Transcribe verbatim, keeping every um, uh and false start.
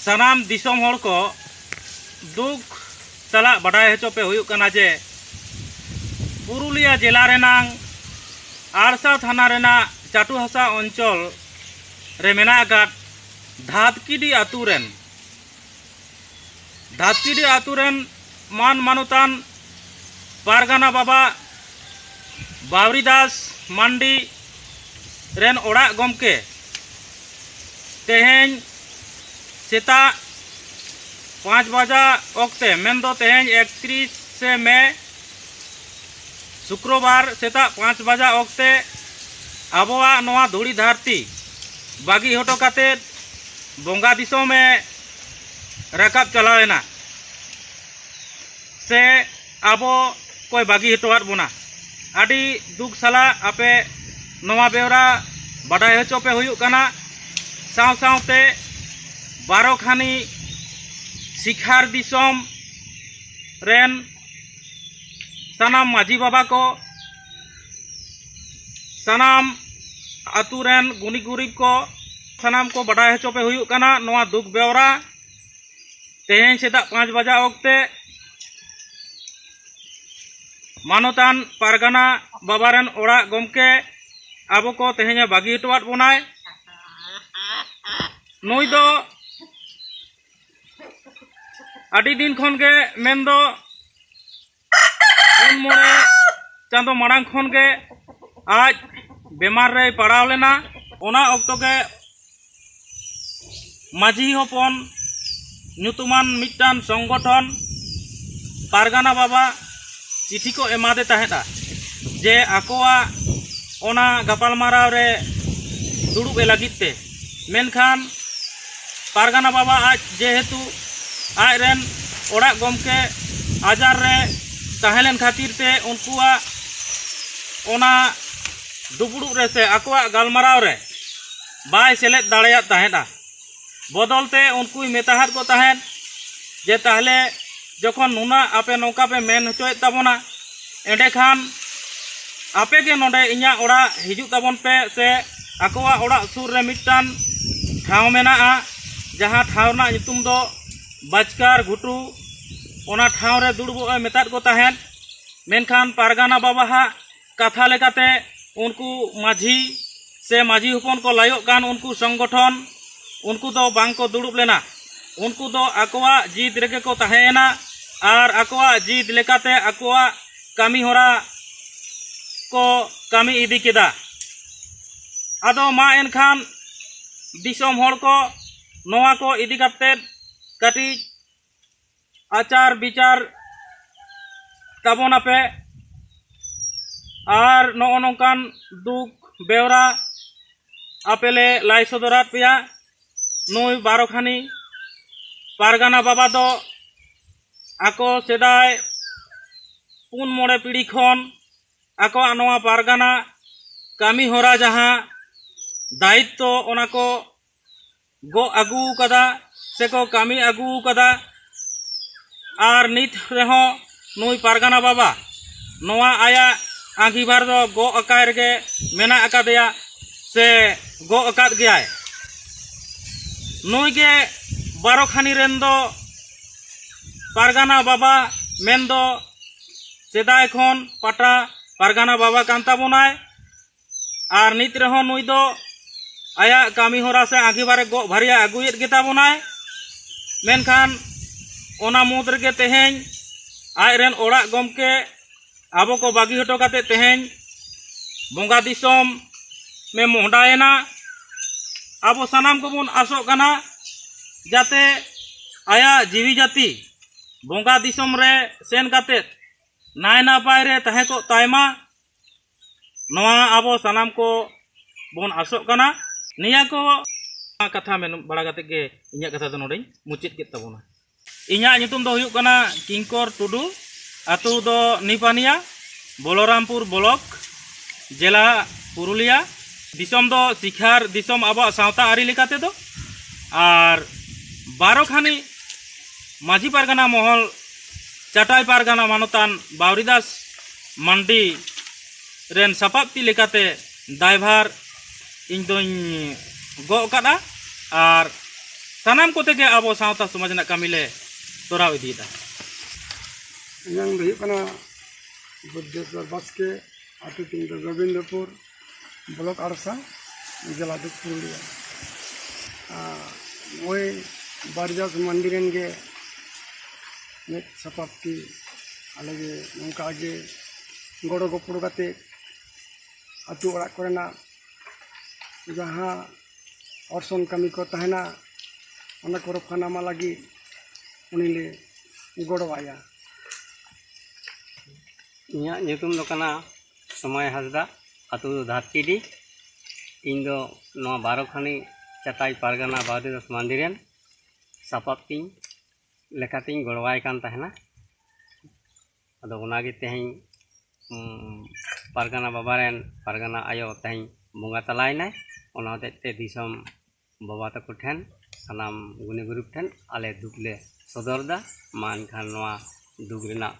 ᱥᱟᱱᱟᱢ ᱫᱤᱥᱚᱢ ᱦᱚᱲ ᱠᱚ ᱫᱩᱠ ᱥᱟᱞᱟᱜ ᱵᱟᱰᱟᱭ ᱦᱚᱪᱚ ᱯᱮ ᱦᱩᱭᱩᱜ ᱠᱟᱱᱟ ᱡᱮ ᱯᱩᱨᱩᱞᱤᱭᱟᱹ ᱡᱮᱞᱟ ᱨᱮᱱᱟᱝ ᱟᱲᱥᱟ ᱛᱷᱟᱱᱟ ᱨᱮᱱᱟᱜ ᱪᱟᱴᱩᱦᱟᱥᱟ ᱚᱧᱪᱚᱞ ᱨᱮ ᱢᱮᱱᱟᱜ ᱟᱠᱟᱫ ᱫᱷᱟᱛᱠᱤᱰᱤ ᱟᱛᱳ ᱨᱮᱱ, ᱫᱷᱟᱛᱠᱤᱰᱤ ᱟᱛᱳ ᱨᱮᱱ ᱢᱟᱱ ᱢᱟᱱᱚᱛᱟᱱ ᱯᱟᱨᱜᱟᱱᱟ ᱵᱟᱵᱟ ᱵᱟᱣᱨᱤᱫᱟᱥ ᱢᱟᱱᱰᱤ ᱨᱮᱱ ᱚᱲᱟᱜ ᱜᱚᱢᱠᱮ ᱛᱮᱦᱮᱧ ᱥᱮᱛᱟᱜ ᱯᱟᱸᱪ ᱵᱟᱡᱟ ᱚᱠᱛᱮ, ᱢᱮᱱᱫᱚ ᱛᱮᱦᱮᱧ ᱮᱠᱛᱨᱤᱥᱮ ᱢᱮ, ᱥᱩᱠᱨᱚᱵᱟᱨ, ᱥᱮᱛᱟᱜ ᱯᱟᱸᱪ ᱵᱟᱡᱟ ᱚᱠᱛᱮ ᱟᱵᱚᱣᱟᱜ ᱱᱚᱣᱟ ᱫᱷᱩᱲᱤ ᱫᱷᱟᱹᱨᱛᱤ ᱵᱟᱹᱜᱤ ᱦᱚᱴᱚ ᱠᱟᱛᱮᱫ ᱵᱚᱸᱜᱟ ᱫᱤᱥᱚᱢᱮ ᱨᱟᱠᱟᱵ ᱪᱟᱞᱟᱣᱮᱱᱟ, ᱥᱮ ᱟᱵᱚ ᱠᱚᱭ ᱵᱟᱹᱜᱤ ᱦᱚᱴᱚᱣᱟᱫ ᱵᱚᱱᱟ᱾ ᱟᱹᱰᱤ ᱫᱩᱠ ᱥᱟᱞᱟᱜ ᱟᱯᱮ ᱱᱚᱣᱟ ᱵᱮᱣᱨᱟ ᱵᱟᱰᱟᱭ ᱦᱚᱪᱚ ᱯᱮ ᱦᱩᱭᱩᱜ ᱠᱟᱱᱟ᱾ ᱥᱟᱶ ᱥᱟᱶᱛᱮ ᱵᱟᱨᱚ ᱠᱷᱟᱱᱤ ᱥᱤᱠᱷᱟᱨ ᱫᱤᱥᱚᱢ ᱨᱮᱱ ᱥᱟᱱᱟᱢ ᱢᱟᱹᱡᱷᱤ ᱵᱟᱵᱟ ᱠᱚ, ᱥᱟᱱᱟᱢ ᱟᱛᱳ ᱨᱮᱱ ᱜᱩᱱᱤ ᱜᱩᱨᱤᱵ ᱠᱚ, ᱥᱟᱱᱟᱢ ᱠᱚ ᱵᱟᱰᱟᱭ ᱦᱚᱪᱚ ᱯᱮ ᱦᱩᱭᱩᱜ ᱠᱟᱱᱟ ᱱᱚᱣᱟ ᱫᱩᱠ ᱵᱮᱣᱨᱟ᱾ ᱛᱮᱦᱮᱧ ᱥᱮᱛᱟᱜ ᱯᱟᱸᱪ ᱵᱟᱡᱟ ᱚᱠᱛᱮ ᱢᱟᱱᱚᱛᱟᱱ ᱯᱟᱨᱜᱟᱱᱟ ᱵᱟᱵᱟ ᱨᱮᱱ ᱚᱲᱟᱜ ᱜᱚᱢᱠᱮ ᱟᱵᱚ ᱠᱚ ᱛᱮᱦᱮᱧᱮ ᱵᱟᱹᱜᱤ ᱦᱚᱴᱚᱣᱟᱫ ᱵᱚᱱᱟᱭ᱾ ᱱᱩᱭ ᱫᱚ ᱟᱹᱰᱤ ᱫᱤᱱ ᱠᱷᱚᱱ ᱜᱮ, ᱢᱮᱱᱫᱚ ᱯᱩᱱ ᱢᱚᱬᱮ ᱪᱟᱸᱫᱚ ᱢᱟᱲᱟᱝ ᱠᱷᱚᱱ ᱜᱮ ᱟᱡ ᱵᱮᱢᱟᱨ ᱨᱮᱭ ᱯᱟᱲᱟᱣ ᱞᱮᱱᱟ᱾ ᱚᱱᱟ ᱚᱠᱛᱚ ᱜᱮ ᱢᱟᱹᱡᱷᱤ ᱦᱚᱯᱚᱱ ᱧᱩᱛᱩᱢᱟᱱ ᱢᱤᱫᱴᱟᱝ ᱥᱚᱝᱜᱚᱴᱷᱚᱱ ᱯᱟᱨᱜᱟᱱᱟ ᱵᱟᱵᱟ ᱪᱤᱴᱷᱤ ᱠᱚ ᱮᱢᱟᱫᱮ ᱛᱟᱦᱮᱸᱫᱼᱟ ᱡᱮ ᱟᱠᱚᱣᱟᱜ ᱚᱱᱟ ᱜᱟᱯᱟᱞᱢᱟᱨᱟᱣ ᱨᱮ ᱫᱩᱲᱩᱵ ᱮ ᱞᱟᱹᱜᱤᱫ ᱛᱮ᱾ ᱢᱮᱱᱠᱷᱟᱱ ᱯᱟᱨᱜᱟᱱᱟ ᱵᱟᱵᱟ ᱟᱡ ᱡᱮᱦᱮᱛᱩ ᱟᱡ ᱨᱮᱱ ᱚᱲᱟᱜ ᱜᱚᱢᱠᱮ ᱟᱡᱟᱨ ᱨᱮ ᱛᱟᱦᱮᱸ ᱞᱮᱱ ᱠᱷᱟᱹᱛᱤᱨ ᱛᱮ ᱩᱱᱠᱩᱣᱟᱜ ᱚᱱᱟ ᱫᱩᱯᱲᱩᱵ ᱨᱮ ᱥᱮ ᱟᱠᱚᱣᱟᱜ ᱜᱟᱞᱢᱟᱨᱟᱣ ᱨᱮ ᱵᱟᱭ ᱥᱮᱞᱮᱫ ᱫᱟᱲᱮᱭᱟᱫ ᱛᱟᱦᱮᱸᱫᱼᱟ᱾ ᱵᱚᱫᱚᱞ ᱛᱮ ᱩᱱᱠᱩᱭ ᱢᱮᱛᱟᱦᱟᱫ ᱠᱚ ᱛᱟᱦᱮᱸᱫ ᱡᱮ, ᱛᱟᱦᱞᱮ ᱡᱚᱠᱷᱚᱱ ᱱᱩᱱᱟᱹᱜ ᱟᱯᱮ ᱱᱚᱝᱠᱟ ᱯᱮ ᱢᱮᱱ ᱦᱚᱪᱚᱭᱮᱫ ᱛᱟᱵᱚᱱᱟ, ᱮᱸᱰᱮᱠᱷᱟᱱ ᱟᱯᱮ ᱜᱮ ᱱᱚᱰᱮ ᱤᱧᱟᱹᱜ ᱚᱲᱟᱜ ᱦᱤᱡᱩᱜ ᱛᱟᱵᱚᱱ ᱯᱮ, ᱥᱮ ᱟᱠᱚᱣᱟᱜ ᱚᱲᱟᱜ ᱥᱩᱨ ᱨᱮ ᱢᱤᱫᱴᱟᱝ ᱴᱷᱟᱶ ᱢᱮᱱᱟᱜᱼᱟ, ᱡᱟᱦᱟᱸ ᱴᱷᱟᱶ ᱨᱮᱱᱟᱜ ᱧᱩᱛᱩᱢ ᱫᱚ ᱵᱟᱪᱠᱟᱨ ᱜᱷᱩᱴᱩ, ᱚᱱᱟ ᱴᱷᱟᱶ ᱨᱮ ᱫᱩᱲᱩᱵᱚᱜ ᱮ ᱢᱮᱛᱟᱫ ᱠᱚ ᱛᱟᱦᱮᱸᱫ᱾ ᱢᱮᱱᱠᱷᱟᱱ ᱯᱟᱨᱜᱟᱱᱟ ᱵᱟᱵᱟᱣᱟᱜ ᱠᱟᱛᱷᱟ ᱞᱮᱠᱟᱛᱮ ᱩᱱᱠᱩ ᱢᱟᱹᱡᱷᱤ ᱥᱮ ᱢᱟᱹᱡᱷᱤ ᱦᱚᱯᱚᱱ ᱠᱚ ᱞᱟᱹᱭᱚᱜ ᱠᱟᱱ ᱩᱱᱠᱩ ᱥᱚᱝᱜᱚᱴᱷᱚᱱ, ᱩᱱᱠᱩ ᱫᱚ ᱵᱟᱝ ᱠᱚ ᱫᱩᱲᱩᱵ ᱞᱮᱱᱟ᱾ ᱩᱱᱠᱩ ᱫᱚ ᱟᱠᱚᱣᱟᱜ ᱡᱤᱫ ᱨᱮᱜᱮ ᱠᱚ ᱛᱟᱦᱮᱸᱭᱮᱱᱟ ᱟᱨ ᱟᱠᱚᱣᱟᱜ ᱡᱤᱫ ᱞᱮᱠᱟᱛᱮ ᱟᱠᱚᱣᱟᱜ ᱠᱟᱹᱢᱤ ᱦᱚᱨᱟ ᱠᱚ ᱠᱟᱹᱢᱤ ᱤᱫᱤ ᱠᱮᱫᱟ᱾ ᱟᱫᱚ ᱢᱟ ᱮᱱᱠᱷᱟᱱ ᱫᱤᱥᱚᱢ ᱦᱚᱲ ᱠᱚ ᱱᱚᱣᱟ ᱠᱚ ᱤᱫᱤ ᱠᱟᱛᱮᱫ ᱠᱟᱹᱴᱤᱡ ᱟᱪᱟᱨ ᱵᱤᱪᱟᱨ ᱛᱟᱵᱚᱱᱟᱯᱮ᱾ ᱟᱨ ᱱᱚᱜᱼᱚ ᱱᱚᱝᱠᱟᱱ ᱫᱩᱠ ᱵᱮᱣᱨᱟ ᱟᱯᱮ ᱞᱮ ᱞᱟᱭ ᱥᱚᱫᱚᱨᱟᱫ ᱯᱮᱭᱟ᱾ ᱱᱩᱭ ᱵᱟᱨᱚᱠᱷᱟᱱᱤ ᱯᱟᱨᱜᱟᱱᱟ ᱵᱟᱵᱟ ᱫᱚ ᱟᱠᱚ ᱥᱮᱫᱟᱭ ᱯᱩᱱ ᱢᱚᱬᱮ ᱯᱤᱲᱦᱤ ᱠᱷᱚᱱ ᱟᱠᱚᱣᱟᱜ ᱱᱚᱣᱟ ᱯᱟᱨᱜᱟᱱᱟ ᱠᱟᱹᱢᱤ ᱦᱚᱨᱟ ᱡᱟᱦᱟᱸ ᱫᱟᱭᱤᱛᱛᱚ, ᱚᱱᱟ ᱠᱚ ᱜᱚᱜ ᱟᱹᱜᱩ ᱟᱠᱟᱫᱟ ᱥᱮᱠᱚ ᱠᱟᱹᱢᱤ ᱟᱹᱜᱩ ᱟᱠᱟᱫᱟ᱾ ᱟᱨ ᱱᱤᱛ ᱨᱮᱦᱚᱸ ᱱᱩᱭ ᱯᱟᱨᱜᱟᱱᱟ ᱵᱟᱵᱟ ᱱᱚᱣᱟ ᱟᱭᱟᱜ ᱟᱸᱜᱤᱵᱷᱟᱨ ᱫᱚ ᱜᱚᱜ ᱟᱠᱟᱭ ᱨᱮᱜᱮ ᱢᱮᱱᱟᱜ ᱟᱠᱟᱫᱮᱭᱟ ᱥᱮ ᱜᱚᱜ ᱟᱠᱟᱫ ᱜᱮᱭᱟᱭ᱾ ᱱᱩᱭ ᱜᱮ ᱵᱟᱨᱚᱠᱷᱟᱱᱤ ᱨᱮᱱ ᱫᱚ ᱯᱟᱨᱜᱟᱱᱟ ᱵᱟᱵᱟ ᱢᱮᱱᱫᱚ ᱥᱮᱫᱟᱭ ᱠᱷᱚᱱ ᱯᱟᱴᱟ ᱯᱟᱨᱜᱟᱱᱟ ᱵᱟᱵᱟ ᱠᱟᱱ ᱛᱟᱵᱚᱱᱟᱭ᱾ ᱟᱨ ᱱᱤᱛ ᱨᱮᱦᱚᱸ ᱱᱩᱭ ᱫᱚ ᱟᱭᱟᱜ ᱠᱟᱹᱢᱤ ᱦᱚᱨᱟ ᱥᱮ ᱟᱸᱜᱤᱵᱷᱟᱨᱮ ᱜᱚᱜ ᱵᱷᱟᱹᱨᱤᱭᱟ ᱟᱹᱜᱩᱭᱮᱫ ᱜᱮᱛᱟ ᱵᱚᱱᱟᱭ᱾ ᱢᱮᱱᱠᱷᱟᱱ ᱚᱱᱟ ᱢᱩᱫᱽ ᱨᱮᱜᱮ ᱛᱮᱦᱮᱧ ᱟᱡ ᱨᱮᱱ ᱚᱲᱟᱜ ᱜᱚᱢᱠᱮ ᱟᱵᱚ ᱠᱚ ᱵᱟᱹᱜᱤ ᱦᱚᱴᱚ ᱠᱟᱛᱮ ᱛᱮᱦᱮᱧ ᱵᱚᱸᱜᱟ ᱫᱤᱥᱚᱢ ᱢᱮ ᱢᱚᱦᱰᱟᱭᱮᱱᱟ᱾ ᱟᱵᱚ ᱥᱟᱱᱟᱢ ᱠᱚᱵᱚᱱ ᱟᱥᱚᱜ ᱠᱟᱱᱟ ᱡᱟᱛᱮ ᱟᱭᱟᱜ ᱡᱤᱣᱤ ᱡᱟᱹᱛᱤ ᱵᱚᱸᱜᱟ ᱫᱤᱥᱚᱢ ᱨᱮ ᱥᱮᱱ ᱠᱟᱛᱮ ᱱᱟᱭ ᱱᱟᱯᱟᱭ ᱨᱮ ᱛᱟᱦᱮᱸ ᱠᱚᱜ ᱛᱟᱭ ᱢᱟ, ᱱᱚᱣᱟ ᱟᱵᱚ ᱥᱟᱱᱟᱢ ᱠᱚ ᱵᱚᱱ ᱟᱥᱚᱜ ᱠᱟᱱᱟ᱾ ᱱᱤᱭᱟᱹ ᱠᱚ ᱠᱟᱛᱷᱟ ᱢᱮᱱ ᱵᱟᱲᱟ ᱠᱟᱛᱮ ᱜᱮ ᱤᱧᱟᱹᱜ ᱠᱟᱛᱷᱟ ᱫᱚ ᱱᱚᱰᱮᱧ ᱢᱩᱪᱟᱹᱫ ᱠᱮᱫ ᱛᱟᱵᱚᱱᱟ᱾ ᱤᱧᱟᱹᱜ ᱧᱩᱛᱩᱢ ᱫᱚ ᱦᱩᱭᱩᱜ ᱠᱟᱱᱟ ᱠᱤᱝᱠᱚᱨ ᱴᱩᱰᱩ, ᱟᱹᱛᱩ ᱫᱚ ᱱᱤᱯᱟᱱᱤᱭᱟ, ᱵᱚᱞᱚᱨᱟᱢᱯᱩᱨ ᱵᱞᱚᱠ, ᱡᱮᱞᱟ ᱯᱩᱨᱩᱞᱤᱭᱟ᱾ ᱫᱤᱥᱚᱢ ᱫᱚ ᱥᱤᱠᱷᱟᱨ ᱫᱤᱥᱚᱢ ᱟᱵᱚᱣᱟᱜ ᱥᱟᱶᱛᱟ ᱟᱹᱨᱤ ᱞᱮᱠᱟ ᱛᱮᱫᱚ᱾ ᱟᱨ ᱵᱟᱨᱚᱠᱷᱟᱱᱤ ᱢᱟᱹᱡᱷᱤ ᱯᱟᱨᱜᱟᱱᱟ ᱢᱚᱦᱚᱞ, ᱪᱟᱴᱟᱭ ᱯᱟᱨᱜᱟᱱᱟ ᱢᱟᱱᱚᱛᱟᱱ ᱵᱟᱣᱨᱤᱫᱟᱥ ᱢᱟᱱᱰᱤ ᱨᱮᱱ ᱥᱟᱯᱟᱵ ᱛᱤ ᱞᱮᱠᱟᱛᱮ ᱫᱟᱭᱵᱷᱟᱨ ᱤᱧ ᱫᱚᱧ ᱜᱚᱜ ᱟᱠᱟᱫᱼᱟ᱾ ᱟᱨ ᱥᱟᱱᱟᱢ ᱠᱚᱛᱮ ᱜᱮ ᱟᱵᱚ ᱥᱟᱶᱛᱟ ᱥᱚᱢᱟᱡᱽ ᱨᱮᱱᱟᱜ ᱠᱟᱹᱢᱤ ᱞᱮ ᱛᱚᱨᱟᱣ ᱤᱫᱤᱭᱮᱫᱟ᱾ ᱤᱧᱟᱹᱝ ᱫᱚ ᱦᱩᱭᱩᱜ ᱠᱟᱱᱟ ᱵᱩᱫᱽᱫᱷᱮᱥᱣᱚᱨ ᱵᱟᱥᱠᱮ, ᱟᱹᱛᱩ ᱛᱤᱧ ᱫᱚ ᱜᱳᱵᱤᱱᱫᱚᱯᱩᱨ, ᱵᱞᱚᱠ ᱟᱲᱥᱟ, ᱡᱮᱞᱟ ᱫᱚ ᱯᱩᱨᱩᱞᱤᱭᱟᱹ᱾ ᱟᱨ ᱱᱚᱜᱼᱚᱭ ᱵᱟᱨᱡᱟᱥ ᱢᱟᱱᱰᱤ ᱨᱮᱱ ᱜᱮ ᱢᱤᱫ ᱥᱟᱯᱟᱵ ᱛᱤ ᱟᱞᱮ ᱜᱮ ᱱᱚᱝᱠᱟ ᱜᱮ ᱜᱚᱲᱚ ᱜᱚᱯᱚᱲᱚ ᱠᱟᱛᱮ ᱟᱹᱛᱩ ᱚᱲᱟᱜ ᱠᱚᱨᱮᱱᱟᱜ ᱡᱟᱦᱟᱸ ᱚᱨᱥᱚᱝ ᱠᱟᱹᱢᱤ ᱠᱚ ᱛᱟᱦᱮᱱᱟ, ᱚᱱᱟ ᱠᱚ ᱨᱚᱯᱷᱟᱱᱟᱢᱟ ᱞᱟᱹᱜᱤᱫ ᱩᱱᱤ ᱞᱮ ᱜᱚᱲᱚᱣᱟᱭᱟ᱾ ᱤᱧᱟᱹᱜ ᱧᱩᱛᱩᱢ ᱫᱚ ᱠᱟᱱᱟ ᱥᱚᱢᱟᱭ ᱦᱟᱸᱥᱫᱟ, ᱟᱹᱛᱩ ᱫᱚ ᱫᱷᱟᱛᱠᱤᱰᱤ᱾ ᱤᱧ ᱫᱚ ᱱᱚᱣᱟ ᱵᱟᱨᱚᱠᱷᱟᱱᱤ ᱪᱟᱛᱟᱭ ᱯᱟᱨᱜᱟᱱᱟ ᱵᱟᱫᱤᱫᱟᱥ ᱢᱟᱱᱰᱤ ᱨᱮᱱ ᱥᱟᱯᱟᱵ ᱛᱤᱧ ᱞᱮᱠᱟᱛᱤᱧ ᱜᱚᱲᱚᱣᱟᱭ ᱠᱟᱱ ᱛᱟᱦᱮᱱᱟ᱾ ᱟᱫᱚ ᱚᱱᱟᱜᱮ ᱛᱮᱦᱮᱧ, ᱩᱢ, ᱯᱟᱨᱜᱟᱱᱟ ᱵᱟᱵᱟ ᱨᱮᱱ ᱯᱟᱨᱜᱟᱱᱟ ᱟᱭᱳ ᱛᱮᱦᱮᱧ ᱵᱚᱸᱜᱟ ᱛᱟᱞᱟᱭᱮᱱᱟᱭ᱾ ᱚᱱᱟ ᱦᱚᱛᱮᱡ ᱛᱮ ᱫᱤᱥᱚᱢ ᱵᱟᱵᱟ ᱛᱟᱠᱚ ᱴᱷᱮᱱ ᱥᱟᱱᱟᱢ ᱜᱩᱱᱤ ᱜᱩᱨᱤᱵ ᱴᱷᱮᱱ ᱟᱞᱮ ᱫᱩᱠ ᱞᱮ ᱥᱚᱫᱚᱨ ᱮᱫᱟ᱾ ᱢᱟ ᱮᱱᱠᱷᱟᱱ ᱱᱚᱣᱟ ᱫᱩᱠ ᱨᱮᱱᱟᱜ